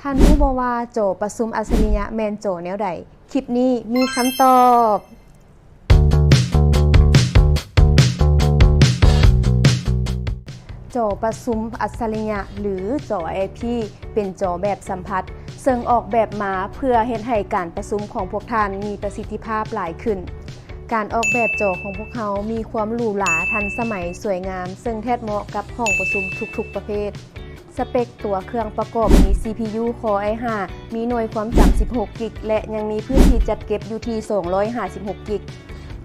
ທ່ານຮູ້ບໍ່ວ່າຈໍປະຊຸມອັດສະລິຍະແມ່ນຈໍແນວໃດ? ຄລິບນີ້ມີຄຳຕອບ. ຈໍປະຊຸມອັດສະລິຍະ ຫຼື ຈໍ ໄອພີ ເປັນຈໍແບບສຳຜັດ ເຊິ່ງອອກແບບມາເພື່ອເຮັດໃຫ້ການປະຊຸມຂອງພວກທ່ານມີປະສິດທິພາບຫຼາຍຂຶ້ນ. ການອອກແບບຈໍຂອງພວກເຮົາມີຄວາມຫຼູຫຼາ, ທັນສະໄໝ, ສວຍງາມ, ເຊິ່ງແທດເໝາະກັບຫ້ອງປະຊຸມທຸກໆປະເພດ. ສະເປັກຕົວເຄື່ອງປະກອບມີ ຊີພີຢູ ຄໍໄອຫ້າ ມີໜ່ວຍຄວາມຈຳສິບຫົກກິກ ແລະ ຍັງມີພື້ນທີ່ຈັດເກັບຢູ່ທີ່ສອງຮ້ອຍຫ້າສິບຫົກກິກ.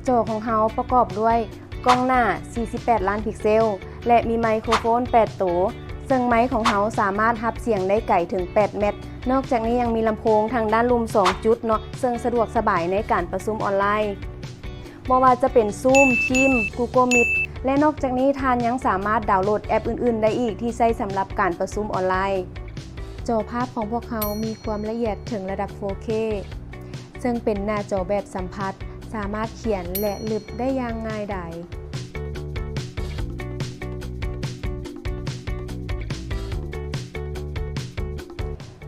ຈໍຂອງເຮົາປະກອບດ້ວຍ ກ້ອງໜ້າສີ່ສິບແປດລ້ານພິກເຊວ ແລະ ມີໄມໂຄຣໂຟນແປດໂຕ, ເຊິ່ງໄມຂອງເຮົາສາມາດຮັບສຽງໄດ້ໄກເຖິງແປດແມັດ. ນອກຈາກນີ້ຍັງມີລຳໂພງທາງດ້ານລຸ່ມສອງຈຸດເນາະ, ເຊິ່ງສະດວກສະບາຍໃນການປະຊຸມອອນລາຍ ບໍ່ວ່າຈະເປັນ ຊູມ, ທີມ, ກູໂກມິດ ແລະ ນອກຈາກນີ້ທ່ານຍັງສາມາດດາວໂຫຼດແອັບອື່ນໆໄດ້ອີກທີ່ໃຊ້ສຳລັບການປະຊຸມອອນລາຍ. ຈໍພາບຂອງພວກເຮົາມີຄວາມລະອຽດເຖິງລະດັບ ໂຟເຄ ເຊິ່ງເປັນໜ້າຈໍແບບສຳຜັດ, ສາມາດຂຽນ ແລະ ລຶບໄດ້ຢ່າງງ່າຍດາຍ.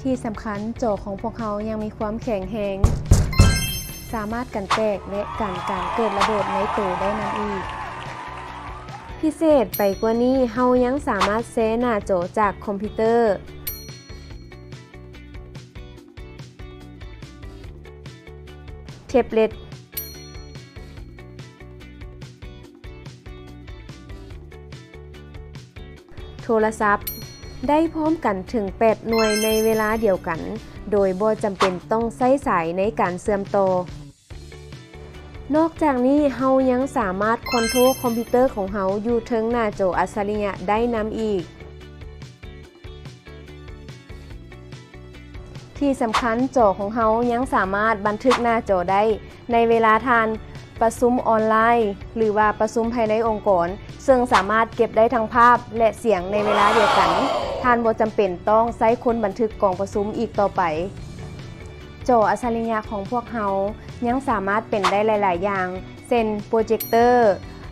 ທີ່ສຳຄັນ, ຈໍຂອງພວກເຮົາຍັງມີຄວາມແຂງແຮງ, ສາມາດກັນແຕກ ແລະ ກັນການເກີດລະເບີດໃນໂຕໄດ້ນຳອີກ. ພິເສດໄປກວ່ານີ້, ເຮົາຍັງສາມາດແຊໜ້າຈໍຈາກຄອມພິວເຕີ, ແທັບເລັດ, ໂທລະສັບ ໄດ້ພ້ອມກັນເຖິງແປດໜ່ວຍໃນເວລາດຽວກັນ, ໂດຍບໍ່ຈຳເປັນຕ້ອງໃຊ້ສາຍໃນການເຊື່ອມຕໍ່. ນອກຈາກນີ້, ເຮົາຍັງສາມາດຄອນໂທຣຄອມພິວເຕີຂອງເຮົາຢູ່ເທິງໜ້າຈໍອັດສະລິຍະໄດ້ນຳອີກ. ທີ່ສຳຄັນ, ຈໍຂອງເຮົາຍັງສາມາດບັນທຶກໜ້າຈໍໄດ້ໃນເວລາທ່ານປະຊຸມອອນລາຍ ຫຼືວ່າປະຊຸມພາຍໃນອົງກອນ, ເຊິ່ງສາມາດເກັບໄດ້ທັງພາບ ແລະ ສຽງໃນເວລາດຽວກັນ. ທ່ານບໍ່ຈຳເປັນຕ້ອງໃຊ້ຄົນບັນທຶກກອງປະຊຸມອີກຕໍ່ໄປ. ຈໍອັດສະລິຍະຂອງພວກເຮົາຍັງສາມາດເປັນໄດ້ຫຼາຍໆຢ່າງ ເຊັ່ນ ໂປຣເຈັກເຕີ,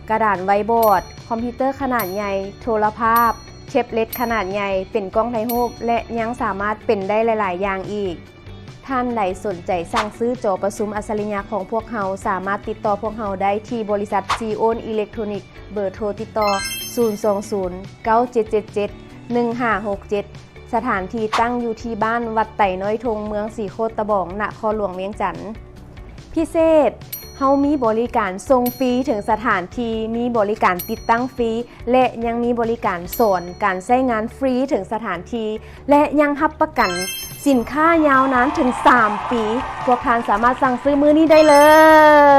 ກະດານໄວບອດ, ຄອມພິວເຕີຂະໜາດໃຫຍ່, ໂທລະພາບ, ແທັບເລັດຂະໜາດໃຫຍ່, ເປັນກ້ອງຖ່າຍຮູບ ແລະ ຍັງສາມາດເປັນໄດ້ຫຼາຍໆຢ່າງອີກ. ທ່ານໃດສົນໃຈສັ່ງຊື້ຈໍປະຊຸມອັດສະລິຍະຂອງພວກເຮົາ, ສາມາດຕິດຕໍ່ພວກເຮົາໄດ້ທີ່ບໍລິສັດ ຊີໂອນ ອີເລັກໂທນິກ, ເບີໂທຕິດຕໍ່ ສູນສອງສູນ ເກົ້າເຈັດເຈັດເຈັດ ໜຶ່ງຫ້າຫົກເຈັດ. ສະຖານທີ່ຕັ້ງຢູ່ທີ່ບ້ານວັດໄຕນ້ອຍທົງ, ເມືອງສີໂຄດຕະບອງ, ນະຄອນຫຼວງວຽງຈັນ. ພິເສດ, ເຮົາມີບໍລິການສົ່ງຟຣີເຖິງສະຖານທີ່, ມີບໍລິການຕິດຕັ້ງຟຣີ ແລະ ຍັງມີບໍລິການສອນການໃຊ້ງານຟຣີເຖິງສະຖານທີ່ ແລະ ຍັງຮັບປະກັນສິນຄ້າຍາວນານເຖິງສາມປີ. ພວກທ່ານສາມາດສັ່ງຊື້ມື້ນີ້ໄດ້ເລີຍ.